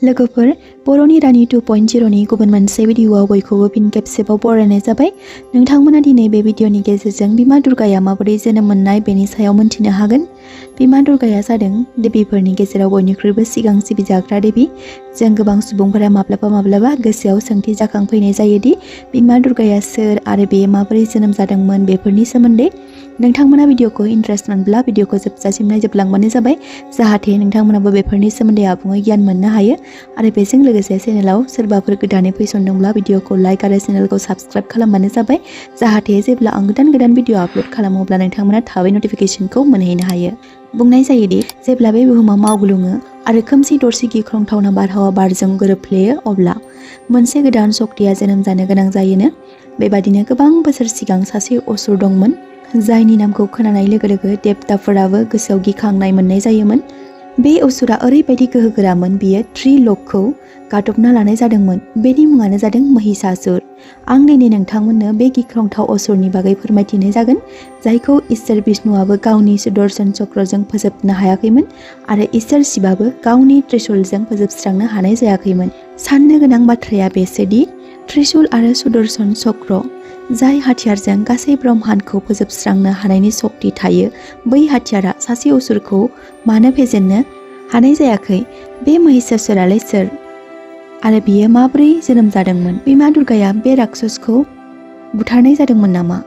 लोगोफोर बर'नि रानि 2.0 नि गुबुन मोनसे भिडिअआव बयखौबो फिन खेबसेबाव बरायनाय जाबाय। नोंथांमोना दिनै बे भिडिअनि गेजेरजों बिमा दुर्गाया माबोरै जोनोम मोननाय बेनि सायाव मोनथिनो हागोन। बिमा दुर्गाया जादों देबीफोरनि गेजेराव बयनिख्रुइबो सिगां सिबिजाग्रा देबी। जों गोबां सुबुंफोरा माब्लाबा गोसोआव सोंथि जाखांफैनाय जायोदि बिमा दुर्गाया सोर आरो बेयो माबोरै जोनोम जादोंमोन बेफोरनि सोमोन्दै। नोंथांमोना भिडिअखौ इन्ट्रेस्ट मोनब्ला भिडिअखौ जोबजासिम नायजोबलांबानो जाबाय, जाहाथे नोंथांमोनाबो बेफोरनि सोमोन्दै आबुङै गियान मोननो हायो। आरो बेजों लोगोसे चेनेलाव सोरबाफोर गोदानै फैसनदोंब्ला भिडिअखौ लाइक आरो चेनेलखौ साबस्क्राइब खालामबानो जाबाय, जाहाथे जेब्ला आं गोदान भिडिअ आपलोड खालामो अब्ला नोंथांमोना थाबै नटिफिकेशनखौ मोनहैनो हायो। बुंनाय जायोदि जेब्ला बे बुहुमा मावग्लुङो आरो खोमसि दरसि गिख्रंथावना बारहावा बारजों गोरोबफ्लेयो अब्ला मोनसे गोदान शक्तिया जोनोम जानो गोनां जायोनो। बेबादिनो गोबां बोसोर सिगां सासे असुर दंमोन, जायनि नामखौ खोनानाय लोगो लोगो देबताफोराबो गोसोआव गिखांनाय मोननाय जायोमोन। बे असुरा ओरैबायदि गोहोगोरामोन, बियो त्रिलकखौ गादबना लानाय जादोंमोन। बेनि मुङानो जादों महिषासुर। आं दिनै नोंथांमोननो बे गिख्रंथाव असुरनि बागै फोरमायथिनाय जागोन, जायखौ इसोर बिष्णुआबो गावनि सुदर्शन चक्रजों फोजोबनो हायाखैमोन आरो इसोर शिबाबो गावनि त्रिशूलजों फोजोबस्रांनो हानाय जायाखैमोन। साननो गोनां बाथ्राया बेसोदि त्रिशूल आरो सुदर्शन चक्र, जाय हाथियारजों गासै ब्रह्मांडखौ फोजोबस्रांनो हानायनि शक्ति थायो, बै हाथियारा सासे असुरखौ मानो फेजेननो हानाय जायाखै? बे महिषासुरालाय सोर आरो बियो माबोरै जोनोम जादोंमोन? बिमा दुर्गाया बे राक्षसखौ बुथारनाय जादोंमोन नामा?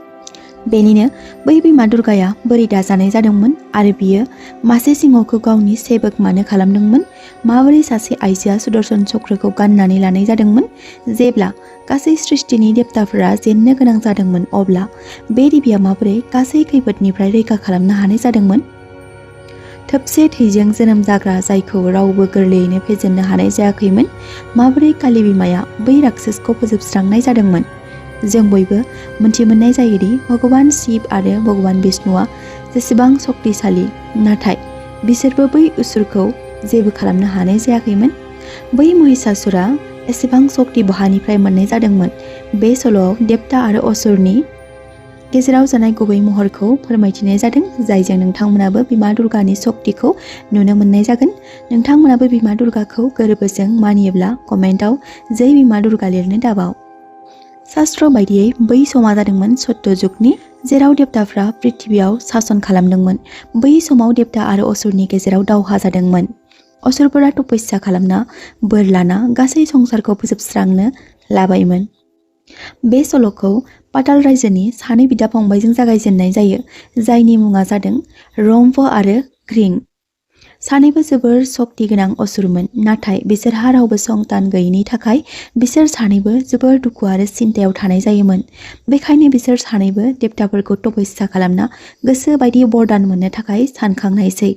बेनिनो बै बिमा दुर्गाया बोरै दाजानाय जादोंमोन आरो बियो मासे सिंहखौ गावनि सेबोक मानो खालामदोंमोन? माबोरै सासे आइजोआ सुदर्शन चक्रखौ गाननानै लानाय जादोंमोन? जेब्ला गासै सृष्टिनि देबताफोरा जेननो गोनां जादोंमोन अब्ला बे देबिया माबोरै गासै खैफोदनिफ्राय रैखा खालामनो हानाय जादोंमोन? थोबसे थैजों जोनोम जाग्रा जायखौ रावबो गोरलैयैनो फेजेननो हानाय जायाखैमोन, माबोरै काली बिमाया बै राक्षसखौ फोजोबस्रांनाय जादोंमोन? जों बयबो मोनथिमोननाय जायोदि भगवान शिव आरो भगवान बिष्णुआ जेसेबां शक्तिशाली, नाथाय बिसोरबो बै असुरखौ जेबो खालामनो हानाय जायाखैमोन। बै महिषासुरा एसेबां शक्ति बहानिफ्राय मोननाय जादोंमोन? बे सल'आव देबता आरो असुरनि गेजेराव जानाय गुबै महरखौ फोरमायथिनाय जादों, जायजों नोंथांमोनाबो बिमा दुर्गानि शक्तिखौ नुनो मोननाय जागोन। नोंथांमोनाबो बिमा दुर्गाखौ गोरबोजों मानियोब्ला कमेन्टआव जै बिमा दुर्गा लिरनो दाबाव। शास्त्र बायदियै बै समा जादोंमोन सत्य जुगनि, जेराव देबताफ्रा पृथ्वीयाव सासन खालामदोंमोन। बै समाव देबता आरो असुरनि गेजेराव दावहा जादोंमोन। असुरफोरा तपस्या खालामना बोर लाना गासै संसारखौ फोजोबस्रांनो लाबायमोन। बे सल'खौ पाताल रायजोनि सानै बिदा फंबायजों जागायजेननाय जायो, जायनि मुङा जादों रम्भ आरो क्रिं। सानैबो जोबोर शक्ति गोनां असुरमोन, नाथाय बिसोरहा रावबो संतान गैयैनि थाखाय बिसोर सानैबो जोबोर दुखु आरो सिन्तायाव थानाय जायोमोन। बेखायनो बिसोर सानैबो देबताफोरखौ तपस्या खालामना गोसो बायदि बरदान मोननो थाखाय सानखांनायसै।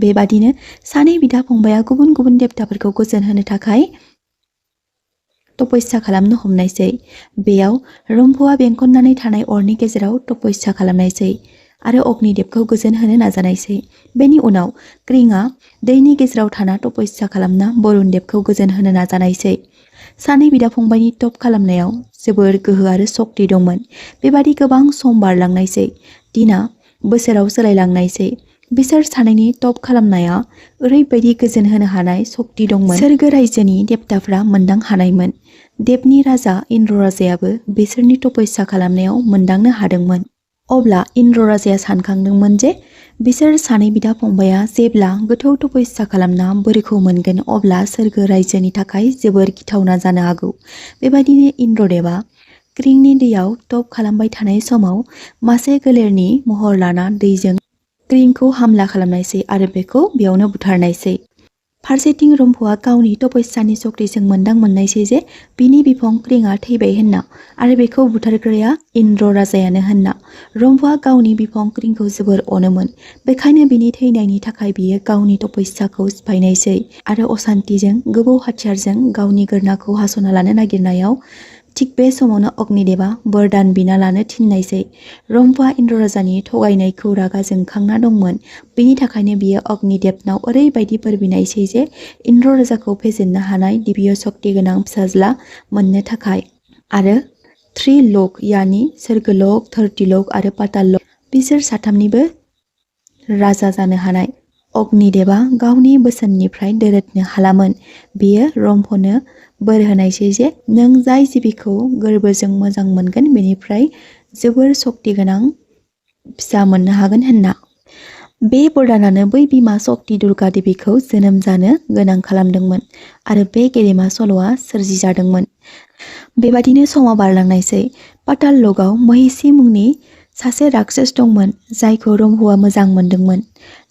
बेबादिनो सानै बिदा फंबाया गुबुन गुबुन देबताफोरखौ गोजोन होनो थाखाय तपस्या खालामनो हमनायसै। बेयाव रम्भआ बेंखननानै थानाय अरनि गेजेराव तपस्या खालामनायसै आरो अग्निदेबखौ गोजोन होनो नाजानायसै। बेनि उनाव क्रिंआ दैनि गेजेराव थाना तपस्या खालामना बरुन देबखौ गोजोन होनो नाजानायसै। सानै बिदा फंबायनि तप खालामनायाव जोबोर गोहो आरो शक्ति दंमोन। बेबादि गोबां सम बारलांनायसै, दिना बोसोराव सोलायलांनायसै। बिसोर सानैनि तप खालामनाया ओरैबायदि गोजोन होनो हानाय शक्ति दंमोन, सोरगो रायजोनि देबताफ्रा मोनदां हानायमोन। देबनि राजा इन्द्र राजायाबो बिसोरनि तपस्या खालामनायाव मोनदांनो हादोंमोन। अब्ला इन्द्र राजाया सानखांदोंमोन जे बिसोर सानै बिदा फंबाया जेब्ला गोथौ तपस्या खालामना बोरखौ मोनगोन अब्ला सोरगो रायजोनि थाखाय जोबोर गिथावना जानो हागौ। बेबादिनो इन्द्रदेबा क्रिंनि दैयाव तप खालामबाय थानाय समाव मासे गोलेरनि महर लाना दैजों क्रिंखौ हामला खालामनायसै आरो बेखौ बेयावनो बुथारनायसै। फारसेथिं रम्भआ गावनि तपस्यानि शक्तिजों मोनदां मोननायसै जे बिनि बिफं क्रिंआ थैबाय होनना आरो बेखौ बुथारग्राया इन्द्र राजायानो होनना। रम्भआ गावनि बिफं क्रिंखौ जोबोर अनोमोन, बेखायनो बिनि थैनायनि थाखाय बियो गावनि तपस्याखौ सिफायनायसै आरो अशान्तिजों गोबौ हाथियारजों गावनि गोरनाखौ हास'ना लानो नागिरनायाव थिग बे समावनो अग्निदेबा बरदान बिना लानो थिननायसै। रम्भआ इन्द्र राजानि थगायनायखौ रागा जोंखांना दंमोन, बेनि थाखायनो बियो अग्निदेबनाव ओरैबायदि बोर बिनायसै जे इन्द्र राजाखौ फेजेननो हानाय दिव्य शक्ति गोनां फिसाज्ला मोननो थाखाय आरो त्रिलोक यानि सोर्गोलोक, धरतीलोक आरो पाताललोक बिसोर साथामनिबो राजा जानो हानाय। अग्निदेवा गावनि बोसोननिफ्राय दोरोदनो हालामोन। बियो रम्भनो बोर होनायसै जे नों जाय जिबिखौ गोरबोजों मोजां मोनगोन बेनिफ्राय जोबोर सक्ति गोनां फिसा मोननो हागोन होनना। बे बरदानानो बै बिमा सक्ति दुर्गा देबिखौ जोनोम जानो गोनां खालामदोंमोन आरो बे गेदेमा सल'आ सोरजिजादोंमोन। बेबादिनो समा बारलांनायसै। पाताल लकआव महिषी मुंनि सासे राक्षस दंमोन जायखौ रम्भआ मोजां मोनदोंमन।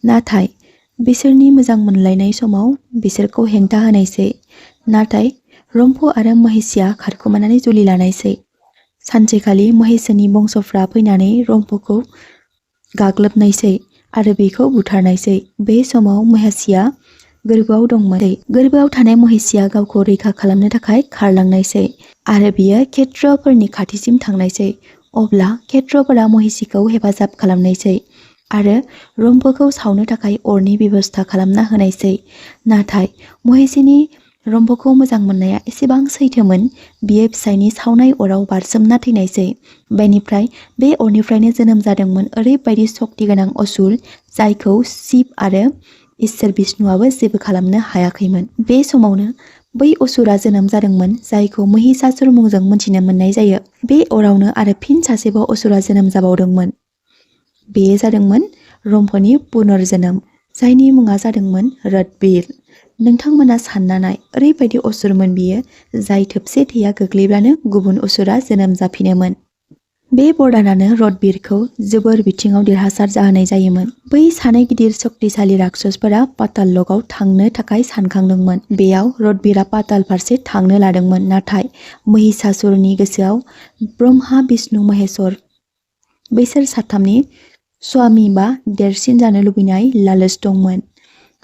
नाथाय बिसोरनि मोजां मोनलायनाय समाव बिसोरखौ हेंथा होनायसै। नाथाय रम्भ आरो महिषीया खारखोमानानै जुलि लानायसै। सानसेखालि महिषीनि बंसफ्रा फैनानै रम्भखौ गाग्लोबनायसै आरो बेखौ बुथारनायसै। बे समाव महिषीया गोरबोआव दंमोन। गोरबोआव थानाय महिषीया गावखौ रैखा खालामनो थाखाय खारलांनायसै आरो बियो क्षत्रफोरनि खाथिसिम थांनायसै। अब्ला क्षत्रफोरा महिषीखौ हेफाजाब खालामनायसै आरो रम्भखौ सावनो थाखाय अरनि बेबस्था खालामना होनायसै। नाथाय महिषीनि रम्भखौ मोजां मोननाया एसेबां सैथोमोन, बियो फिसायनि सावनाय अराव बारसोमना थैनायसै। बेनिफ्राय बे अरनिफ्रायनो जोनोम जादोंमोन ओरैबायदि सक्ति गोनां असुर जायखौ शिव आरो इसोर बिष्णुआबो जेबो खालामनो हायाखैमोन। बे समावनो बै असुरा जोनोम जादोंमोन जायखौ महिषासुर मुंजों मिथिनो मोननाय जायो। बे अरावनो आरो फिन सासेबाव असुरा जोनोम जाबावदोंमोन। बेयो जादोंमोन रम्भनि पुनर्जोनोम, जायनि मुङा जादोंमोन रदबिर। नोंथांमोना सानना नाय, ओरैबायदि असुरमोन बियो जाय थोबसे थैया गोग्लैब्लानो गुबुन असुरा जोनोम जाफिनोमोन। बे बरदानानो रदबिरखौ जोबोर बिथिङाव देरहासार जाहोनाय जायोमोन। बै सानै गिदिर सक्तिशाली राक्षसफोरा पाताल लकआव थांनो थाखाय सानखांदोंमोन। बेयाव रदबिरा पाताल फारसे थांनो लादोंमोन, नाथाय महिषासुरनि गोसोआव ब्रह्मा विष्णु महेश्वर बैसोर साथामनि स्वामी बा देरसिन जानो लुबैनाय लालच दंमोन।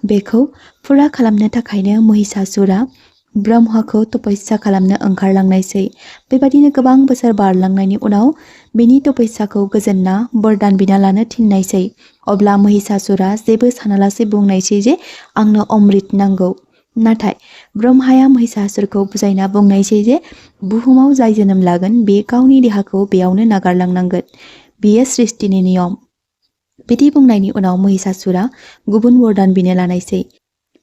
बेखौ फुरा खालामनो थाखायनो महिषासुरा ब्रह्माखौ तपस्या खालामनो ओंखारलांनायसै। बेबादिनो गोबां बोसोर बारलांनायनि उनाव बेनि तपस्याखौ गोजोनना बरदान बिना लानो थिननायसै। अब्ला महिषासुरा जेबो सानालासे बुंनायसै जे आंनो अमृत नांगौ। नाथाय ब्रह्माया महिषासुरखौ बुजायना बुंनायसै जे बुहुमाव जाय जोनोम लागोन बे गावनि देहाखौ बेयावनो नागारलांनांगोन। बेयो सृष्टिनि नियम। बिदि बुंनायनि उनाव महिषासुरा गुबुन वरदान बिनो लानायसै।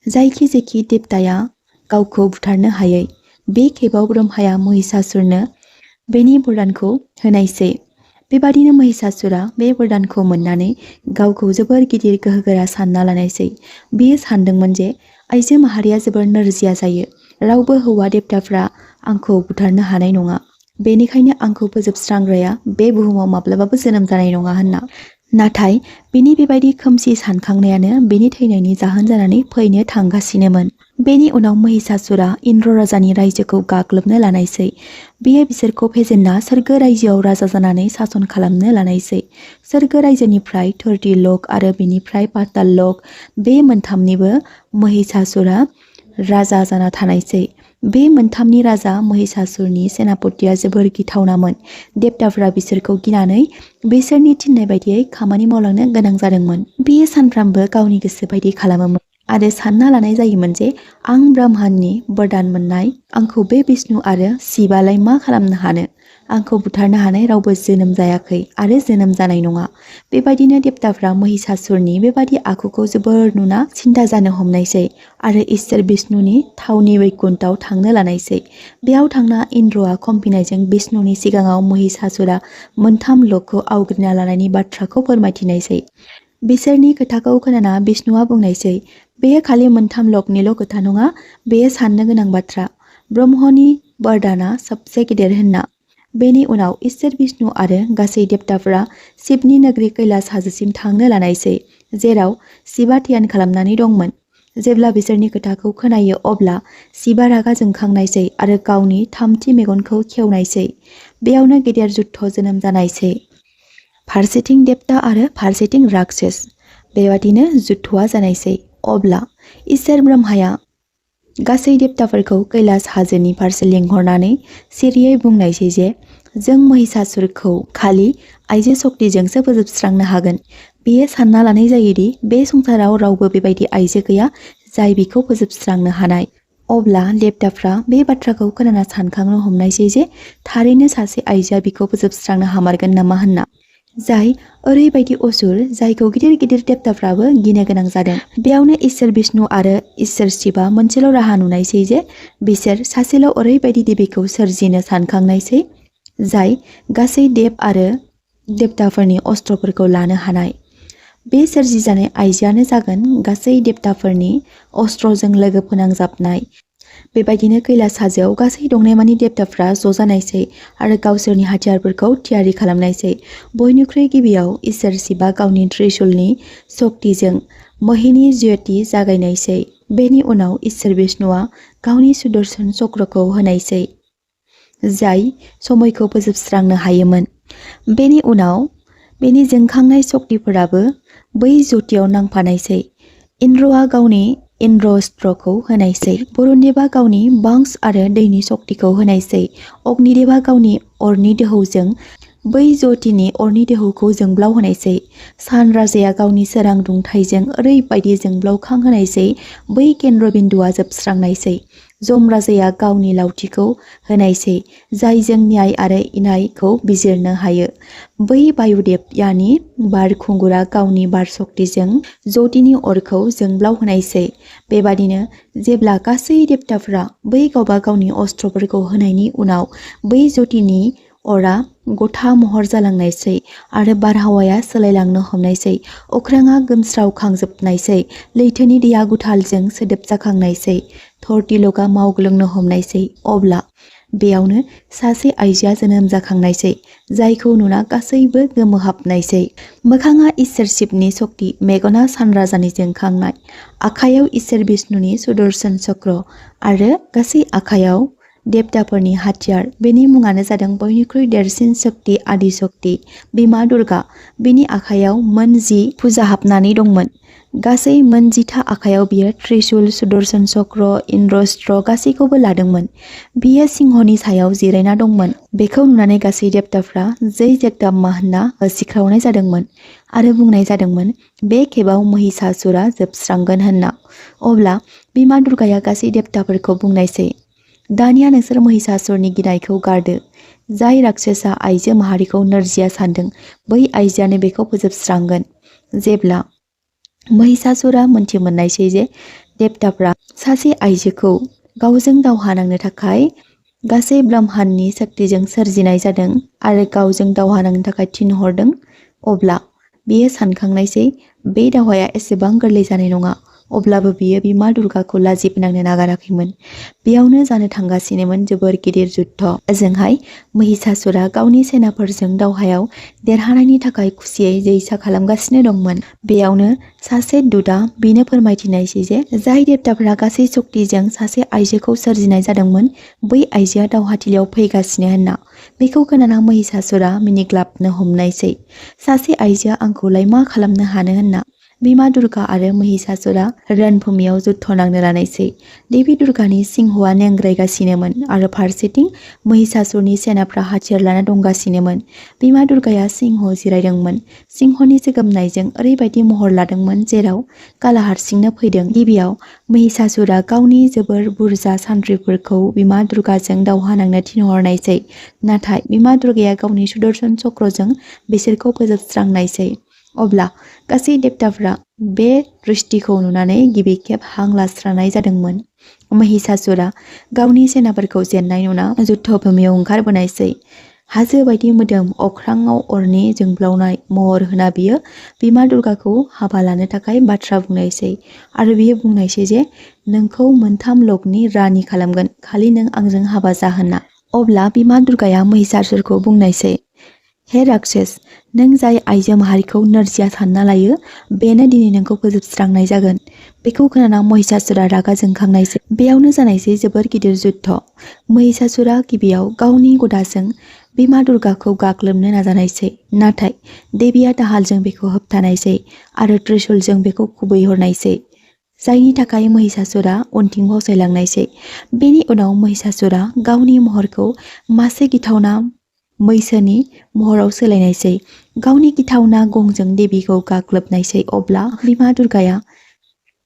जायखि जेखि देबताया गावखौ बुथारनो हायै। बे खेबाव ब्रह्माया महिषासुरनो बेनि वरदानखौ होनायसै। बेबादिनो महिषासुरा बे वरदानखौ मोननानै गावखौ जोबोर गिदिर गोहोगोरा सानना लानायसै। बियो सानदोंमोन जे आइजो माहारिया जोबोर नोरजिया जायो। रावबो हौवा देबताफ्रा आंखौ बुथारनो हानाय नङा। बेनिखायनो आंखौ फोजोबस्रांग्राया बे बुहुमाव माब्लाबाबो जोनोम जानाय नङा होनना। नाथाय बिनि बेबायदि खोमसि सानखांनायानो बिनि थैनायनि जाहोन जानानै फैनो थांगासिनोमोन। बेनि उनाव महिषासुरा इन्द्र राजानि रायजोखौ गाग्लोबनो लानायसै। बियो बिसोरखौ फेजेनना सोर्गो रायजोआव राजा जानानै सासन खालामनो लानायसै। सोर्गो रायजोनिफ्राय 30 लक आरो बेनिफ्राय पाताल लक, बे मोनथामनिबो महिषासुरा राजा जाना थानायसै। बे मोनथामनि राजा महिषासुरनि सेनापतिया जोबोर गिथावनामोन। देबताफ्रा बिसोरखौ गिनानै बिसोरनि थिननाय बायदियै खामानि मावलांनो गोनां जादोंमोन। बियो सानफ्रामबो गावनि गोसो बायदि खालामोमोन आरो सानना लानाय जायोमोन जे आं ब्रह्मानि वरदान मोननाय, आंखौ बे विष्णु आरो शिवालाय मा खालामनो हानो? आंखौ बुथारनो हानाय रावबो जोनोम जायाखै आरो जोनोम जानाय नङा। बेबायदिनो देबताफ्रा महिषासुरनि बेबादि आखुखौ जोबोर नुना सिन्ता जानो हमनायसै आरो इसोर बिष्णुनि थावनि वैकुन्ठआव थांनो लानायसै। बेयाव थांना इन्द्रआ खम्फिनायजों बिष्णुनि सिगाङाव महिषासुरा मोनथाम लकखौ आवग्रिना लानायनि बाथ्राखौ फोरमायथिनायसै। बिसोरनि खोथाखौ खोनाना बिष्णुआ बुंनायसै, बेयो खालि मोनथाम लकनिल' खोथा नङा, बेयो साननो गोनां बाथ्रा। ब्रह्मनि वरदाना सबसे गिदिर होनना। बेनि उनाव इसोर बिष्णु आरो गासै देबताफोरा शिवनि नगरी कैलास हाजोसिम थांनो लानायसै, जेराव शिवआ ध्यान खालामनानै दंमोन। जेब्ला बिसोरनि खोथाखौ खोनायो अब्ला शिवआ रागा जोंखांनायसै आरो गावनि थामथि मेगनखौ खेवनायसै। बेयावनो गेदेर जुद्ध जोनोम जानायसै। फारसेथिं देबता आरो फारसेथिं राक्षस। बेबादिनो जुद्धआ जानायसै। अब्ला इसोर ब्रह्माया गासै देबताफोरखौ कैलास हाजोनि फारसे लिंहरनानै सिरियै बुंनायसै जे जों महिषासुरखौ खालि आइजो सक्तिजोंसो फोजोबस्रांनो हागोन। बेयो सानना लानाय जायोदि बे संसाराव रावबो बेबायदि आइजो गैया जाय बिखौ फोजोबस्रांनो हानाय। अब्ला देबताफ्रा बे बाथ्राखौ खोनाना सानखांनो हमनायसै जे थारैनो सासे आइजोआ बिखौ फोजोबस्रांनो हामारगोन नामा होनना। जाय ओरैबायदि असुर जायखौ गिदिर गिदिर देबताफ्राबो गिनो गोनां जादों। बेयावनो इसोर बिष्णु आरो इसोर शिबा मोनसेल' राहा नुनायसै जे बिसोर सासेल' ओरैबायदि देबीखौ सोरजिनो सानखांनायसै जाय गासै देब आरो देबताफोरनि अस्त्रफोरखौ लानो हानाय। बे सोरजिजानाय आइजोआनो जागोन गासै देबताफोरनि अस्त्रजों लोगो फोनांजाबनाय। बेबायदिनो कैलास हाजोआव गासै दंनायमानि देबताफ्रा ज' जानायसै आरो गावसोरनि हाथियारफोरखौ थियारि खालामनायसै। बयनिख्रुइ गिबियाव इसोर शिबा गावनि त्रिशूलनि शक्तिजों मोहिनी ज्योति जागायनायसै। बेनि उनाव इसोर बिष्णुआ गावनि सुदर्शन चक्रखौ होनायसै जाय समयखौ फोजोबस्रांनो हायोमोन। बेनि उनाव बेनि जोंखांनाय शक्तिफोराबो बै ज्योतियाव नांफानायसै। इन्द्रआ गावनि इन्द्रअस्त्रखौ होनायसै। बरुणदेवा गावनि बांस आरो दैनि शक्तिखौ होनायसै। अग्निदेवा गावनि अरनि दोहौजों बै ज्योतिनि अरनि दोहौखौ जोंब्लाव होनायसै। सान राजाया गावनि सोरां दुंथाइजों ओरैबायदि जोंब्लावखांहोनायसै बै केन्द्र बिन्दुआ जोबस्रांनायसै। जम राजाया गावनि लावथिखौ होनायसै जायजों न्याय आरो इनायखौ बिजिरनो हायो। बै बायुदेब यानि बार खुंगुरा गावनि बार शक्तिजों ज्योतिनि अरखौ जोंब्लाव होनायसै। बेबादिनो जेब्ला गासै देबताफ्रा बै गावबा गावनि अस्त्रफोरखौ होनायनि उनाव बै ज्योतिनि अरा गथा महर जालांनायसै आरो बारहावाया सोलायलांनो हमनायसै। अख्राङा गोमस्रावखांजोबनायसै। लैथोनि दैया गुथालजों सोदोब जाखांनायसै। धरतील'का मावग्लुंनो हमनायसै। अब्ला बेयावनो सासे आइजोआ जोनोम जाखांनायसै जायखौ नुना गासैबो गोमोहाबनायसै। मोखाङा इसोर शिबनि शक्ति, मेगना सानराजानि जोंखांनाय, आखायाव इसोर बिष्णुनि सुदर्शन चक्र आरो गासै आखायाव देबताफोरनि हाथियार। बेनि मुङानो जादों बयनिख्रुइ देरसिन शक्ति आदि शक्ति बिमा दुर्गा। बिनि आखायाव मोन 10 फुजा हाबनानै दंमोन। गासै मोन 10था आखायाव बियो त्रिशूल, सुदर्शन चक्र, इन्द्रअस्त्र गासैखौबो लादोंमोन। बियो सिंहनि सायाव जिरायना दंमोन। बेखौ नुनानै गासै देबताफ्रा जै जगदम्बा होनना होसिख्रावनाय जादोंमोन आरो बुंनाय जादोंमोन बे खेबाव महिषासुरा जोबस्रांगोन होनना। अब्ला बिमा दुर्गाया गासै देबताफोरखौ बुंनायसै, दानिया नोंसोर महिषासुरनि गिनायखौ गारदो। जाय राक्षसा आइजो माहारिखौ नोरजिया सानदों बै आइजोआनो बेखौ फोजोबस्रांगोन। जेब्ला महिषासुरा मोनथिमोननायसै जे देबताफ्रा सासे आइजोखौ गावजों दावहा नांनो थाखाय गासै ब्रह्माण्डनि शक्तिजों सोरजिनाय जादों आरो गावजों दावहा नांनो थाखाय थिनहरदों, अब्ला बियो सानखांनायसै बे दावहाया एसेबां गोरलै जानाय नङा। अब्लाबो बियो बिमा दुर्गाखौ लाजिफोनांनो नागाराखैमोन। बेयावनो जानो थांगासिनोमोन जोबोर गिदिर जुद्ध। ओजोंहाय महिषासुरा गावनि सेनाफोरजों दावहायाव देरहानायनि थाखाय खुसियै जैसा खालामगासिनो दंमोन। बेयावनो सासे दुतआ बिनो फोरमायथिनायसै जे जाय देबताफोरा गासै शक्तिजों सासे आइजोखौ सोरजिनाय जादोंमोन बै आइजोआ दावहाथिलियाव फैगासिनो होनना। बेखौ खोनाना महिषासुरा मिनिग्लाबनो हमनायसै। सासे आइजोआ आंखौलाय मा खालामनो हानो होनना। बिमा दुर्गा आरो महिषासुरा रणभूमियाव जुद्ध नांनो लानायसै। देबि दुर्गानि सिंहआ नेंग्रायगासिनोमोन आरो फारसेथिं महिषासुरनि सेनाफ्रा हाथियार लाना दंगासिनोमोन। बिमा दुर्गाया सिंहआव जिरायदोंमोन। सिंहनि जोगोमनायजों ओरैबायदि महर लादोंमोन जेराव काला हारसिंनो फैदों। गिबियाव महिषासुरा गावनि जोबोर बुरजा सान्थ्रिफोरखौ बिमा दुर्गाजों दावहा नांनो थिनहरनायसै। नाथाय बिमा दुर्गाया गावनि सुदर्शन चक्रजों बिसोरखौ फोजोबस्रांनायसै। अब्ला गासै देबताफ्रा बे दृष्टिखौ नुनानै गिबि खेब हां लास्रानाय जादोंमोन। महिषासुरा गावनि सेनाफोरखौ जेननाय नुना जुद्ध भूमियाव ओंखारबोनायसै। हाजो बायदि मोदोम, अख्राङाव अरनि जोंब्लावनाय महर होना बियो बिमा दुर्गाखौ हाबा लानो थाखाय बाथ्रा बुंनायसै आरो बियो बुंनायसै जे नोंखौ 3 लकनि रानि खालामगोन, खालि नों आंजों हाबा जा होनना। अब्ला बिमा दुर्गाया महिषासुरखौ बुंनायसै, हे राक्षस, नों जाय आइजो माहारिखौ नोरजिया सानना लायो बेनो दिनै नोंखौ फोजोबस्रांनाय जागोन। बेखौ खोनाना महिषासुरा रागा जोंखांनायसै। बेयावनो जानायसै जोबोर गिदिर जुद्ध। महिषासुरा गिबियाव गावनि गदाजों बिमा दुर्गाखौ गाग्लोबनो नाजानायसै। नाथाय देबिया दाहालजों बेखौ होबथानायसै आरो त्रिशूलजों बेखौ खुबैहरनायसै। जायनि थाखाय महिषासुरा उनथिं फावसायलांनायसै। बेनि उनाव महिषासुरा गावनि महरखौ मासे गिथावना मैसोनि महराव सोलायनायसै। गावनि गिथावना गंजों देबिखौ गाग्लोबनायसै। अब्ला बिमा दुर्गाया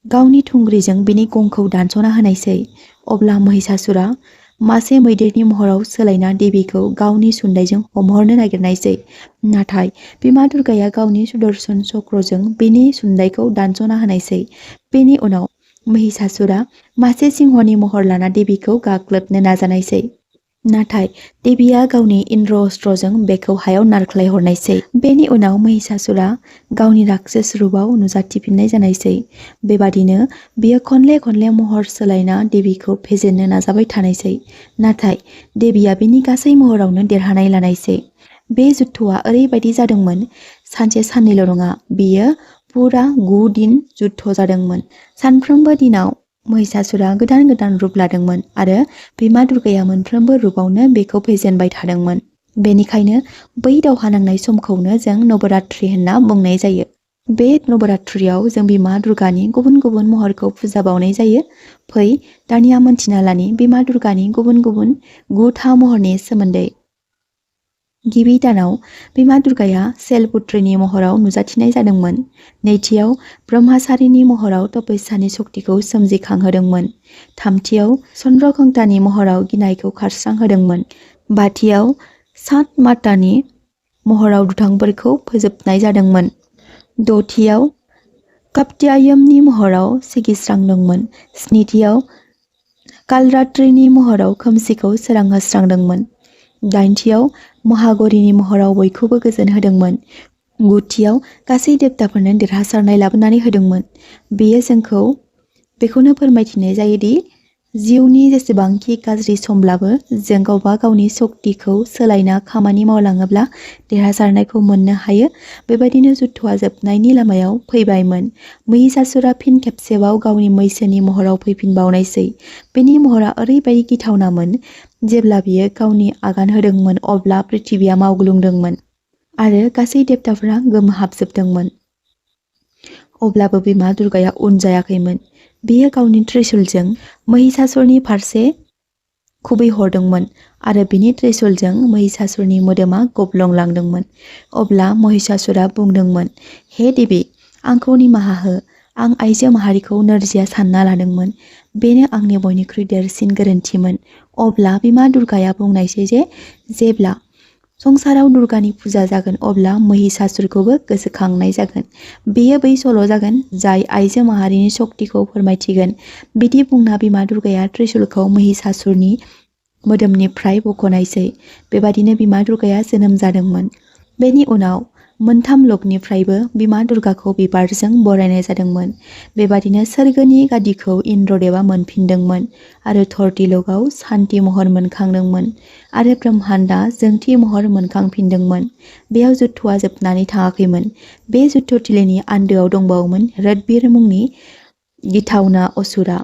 गावनि थुंग्रिजों बिनि गंखौ दानस'ना होनायसै। अब्ला महिषासुरा मासे मैदेरनि महराव सोलायना देबीखौ गावनि सुन्दायजों हमहरनो नागिरनायसै। नाथाय बिमा दुर्गाया गावनि सुदर्शन चक्रजों बेनि सुन्दायखौ दानस'ना होनायसै। बेनि उनाव महिषासुरा मासे सिंहनि महर लाना देबीखौ गाग्लोबनो नाजानायसै। नाथाय देबीया गावनि इन्द्र अस्त्रजों बेखौ हायाव नारख्लाय हरनायसै। बेनि उनाव महिषासुरा गावनि राक्षस रुपाव नुजाथिफिननाय जानायसै। बेबादिनो बियो खनले खनले महर सोलायना देबीखौ फेजेननो नाजाबाय थानायसै। नाथाय देबीया बेनि गासै महरावनो देरहानाय लानायसै। बे जुद्धआ ओरैबायदि जादोंमोन, सानसे साननैल' नङा, बियो पुरा 9 दिन जुद्ध जादोंमोन। सानफ्रोमबो दिनाव महिषासुरा गोदान गोदान रुप लादोंमोन आरो बिमा दुर्गाया मोनफ्रोमबो रुपावनो बेखौ फेजेनबाय थादोंमोन। बेनिखायनो बै दावहा नांनाय समखौनो जों नवरात्रि होनना बुंनाय जायो। बे नवरात्रियाव जों बिमा दुर्गानि गुबुन गुबुन महरखौ फुजा बावनाय जायो। फै दानिया मोनथिना लानि बिमा दुर्गानि गुबुन गुबुन 9 महरनि सोमोन्दै। गिबि दानाव बिमा दुर्गाया शैलपुत्रीनि महराव नुजाथिनाय जादोंमोन। नैथियाव ब्रह्मचारिनि महराव तपस्यानि शक्तिखौ सोमजिखांहोदोंमोन। थामथियाव चन्द्रघंटानि महराव गिनायखौ खारस्रांहोदोंमोन। बाथियाव सात मातानि महराव दुथांफोरखौ फोजोबनाय जादोंमोन। दथियाव कात्यायननि महराव सिगिस्रांदोंमोन। स्निथियाव कालरात्रिनि महराव खोमसिखौ सोरांहोस्रांदोंमोन। दाइनथियाव महागौरीनि महराव बयखौबो गोजोन होदोंमोन। गुथियाव गासै देबताफोरनो देरहासारनाय लाबोनानै होदोंमोन। बेयो जोंखौ बेखौनो फोरमायथिनाय जायोदि जिउनि जेसेबांखि गाज्रि समब्लाबो जों गावबा गावनि शक्तिखौ सोलायना खामानि मावलाङोब्ला देरहासारनायखौ मोननो हायो। बेबायदिनो जुद्धआ जोबनायनि लामायाव फैबायमोन। महिषासुरा फिन खेबसेबाव गावनि मैसोनि महराव फैफिनबावनायसै। बेनि महरा ओरैबायदि गिथावनामोन, जेब्ला बियो गावनि आगान होदोंमोन अब्ला पृथिबिया मावग्लुंदोंमोन आरो गासै देबताफोरा गोमोहाबजोबदोंमोन। अब्लाबो बिमा दुर्गाया उन जायाखैमोन। बियो गावनि त्रिशूलजों महिषासुरनि फारसे खुबैहरदोंमोन आरो बिनि त्रिशूलजों महिषासुरनि मोदोमा गब्लंलांदोंमन। अब्ला महिषासुरा बुंदोंमोन, हे देबी, आंखौ निमाहा हो। आं आइजो माहारिखौ नोरजिया सानना लादोंमोन। बेनो आंनि बयनिख्रुइ देरसिन गोरोन्थिमोन। अब्ला बिमा दुर्गाया बुंनायसै जे जेब्ला संसाराव दुर्गानि फुजा जागोन अब्ला महिषासुरखौबो गोसोखांनाय जागोन। बेयो बै सल' जागोन जाय आइजो माहारिनि शक्तिखौ फोरमायथिगोन। बिदि बुंना बिमा दुर्गाया त्रिशूलखौ महिषासुरनि मोदोमनिफ्राय बख'नायसै। बेबादिनो बिमा दुर्गाया जोनोम जादोंमोन। बेनि उनाव मोनथाम लकनिफ्रायबो बिमा दुर्गाखौ बिबारजों बरायनाय जादोंमोन। बेबादिनो सोरगोनि गादिखौ इन्द्रदेवा मोनफिनदोंमोन आरो धरतीलकआव सान्ति महर मोनखांदोंमोन आरो ब्रह्माण्डआ जोंथि महर मोनखांफिनदोंमोन। बेयाव जुद्धआ जोबनानै थाङाखैमोन। बे जुद्धथिलिनि आन्दोआव दंबावोमोन रदबिर मुंनि गिथावना असुरा।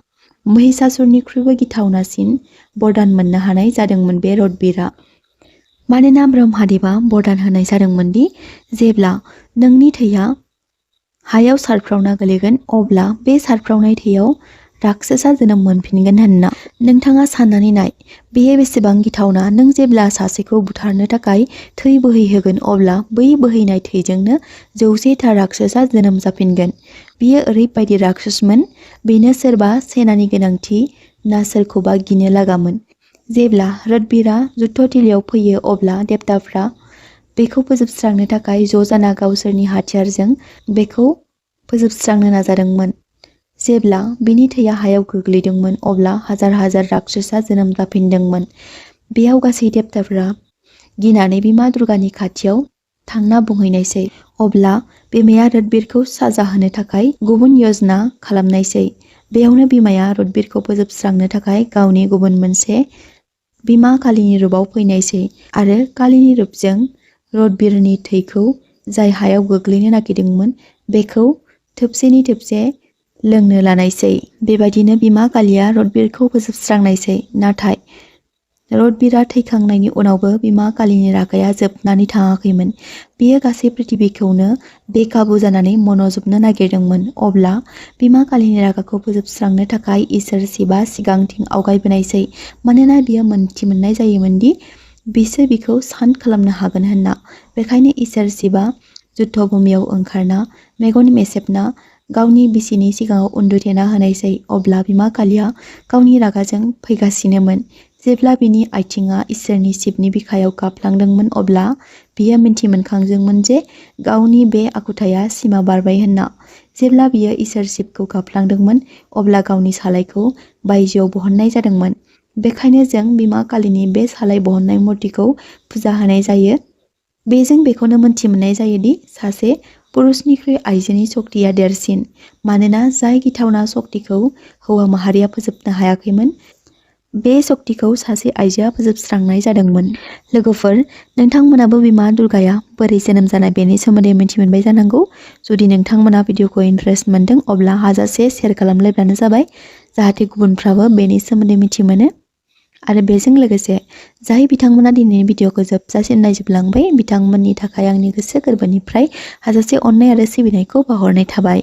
महिषासुरनिख्रुइबो गिथावनासिन बरदान मोननो हानाय जादोंमोन बे रदबिरआ। मानोना ब्रह्मदेवा बरदान होनाय जादोंमोन दि जेब्ला नोंनि थैया हायाव सारफ्रावना गोलैगोन अब्ला बे सारफ्रावनाय थैयाव राक्षसा जोनोम मोनफिनगोन होनना। नोंथाङा साननानै नाय, बेयो बेसेबां गिथावना। नों जेब्ला सासेखौ बुथारनो थाखाय थै बोहैहोगोन अब्ला बै बोहैनाय थैजोंनो 100था राक्षसा जोनोम जाफिनगोन। बियो ओरैबायदि राक्षसमोन, बेनो सोरबा सेनानि गोनांथि ना सोरखौबा गिनो लागामोन। जेब्ला रदबिरआ जुद्धथिलियाव फैयो अब्ला देबताफ्रा बेखौ फोजोबस्रांनो थाखाय ज' जाना गावसोरनि हाथियारजों बेखौ फोजोबस्रांनो नाजादोंमोन। जेब्ला बिनि थैया हायाव गोग्लैदोंमोन अब्ला हाजार हाजार राक्षसा जोनोम जाफिनदोंमोन। बेयाव गासै देबताफ्रा गिनानै बिमा दुर्गानि खाथियाव थांना बुंहैनायसै। अब्ला बिमाया रदबिरखौ साजा होनो थाखाय गुबुन यजना खालामनायसै। बेयावनो बिमाया रदबिरखौ फोजोबस्रांनो थाखाय गावनि गुबुन मोनसे बिमा कालीनि रुपाव फैनायसै आरो कालीनि रुपजों रदबिरनि थैखौ जाय हायाव गोग्लैनो नागिरदोंमोन बेखौ थोबसेनि थोबसे लोंनो लानायसै। बेबायदिनो बिमा कालीया रदबिरखौ फोजोबस्रांनायसै। नाथाय रदबिरआ थैखांनायनि उनावबो बिमा कालीनि रागाया जोबनानै थाङाखैमोन। बियो गासै पृथिबिखौनो बेकाबु जानानै मन'जोबनो नागिरदोंमोन। अब्ला बिमा कालीनि रागाखौ फोजोबस्रांनो थाखाय इसोर शिबा सिगांथिं आवगायबोनायसै। मानोना बियो मोनथिमोननाय जायोमोन दि बिसोर बिखौ शान्त खालामनो हागोन होनना। बेखायनो इसोर शिबा जुद्धभूमियाव ओंखारना मेगन मेसेबना गावनि बिसिनि सिगाङाव उन्दुथेना होनायसै। अब्ला बिमा कालीया गावनि रागाजों फैगासिनोमोन। जेब्ला बिनि आथिङा इसोरनि शिबनि बिखायाव गाफ्लांदोंमोन अब्ला बियो मिन्थिमोनखांदोंमोन जे गावनि बे आखुथाया सिमा बारबाय होनना। जेब्ला बियो इसोर शिबखौ गाफ्लांदोंमोन अब्ला गावनि सालायखौ बायजोआव बहननाय जादोंमोन। बेखायनो जों बिमा कालीनि बे सालाय बहननाय मुर्तिखौ फुजा होनाय जायो। बेजों बेखौनो मोन्थिमोननाय जायोदि सासे पुरुषनिख्रुइ आइजोनि शक्तिया देरसिन, मानोना जाय गिथावना शक्तिखौ हौवा माहारिया फोजोबनो हायाखैमोन, बे शक्तिखौ सासे आइजोआ फोजोबस्रांनाय जादोंमोन। लोगोफोर, नोंथांमोनाबो बिमा दुर्गाया बोरै जोनोम जानाय बेनि सोमोन्दै मिन्थिमोनबाय जानांगौ। जुदि नोंथांमोना भिडिअखौ इन्टारेस्ट मोनदों अब्ला हाजासे शेयार खालामलायब्लानो जाबाय, जाहाथे गुबुनफ्राबो बेनि सोमोन्दै मिथिमोनो। आरो बेजों लोगोसे जाय बिथांमोना दिनैनि भिडिअखौ जोबजासिम नायजोबलांबाय बिथांमोननि थाखाय आंनि गोसो गोरबोनिफ्राय हाजासे अननाय आरो सिबिनायखौ बावहरनाय थाबाय।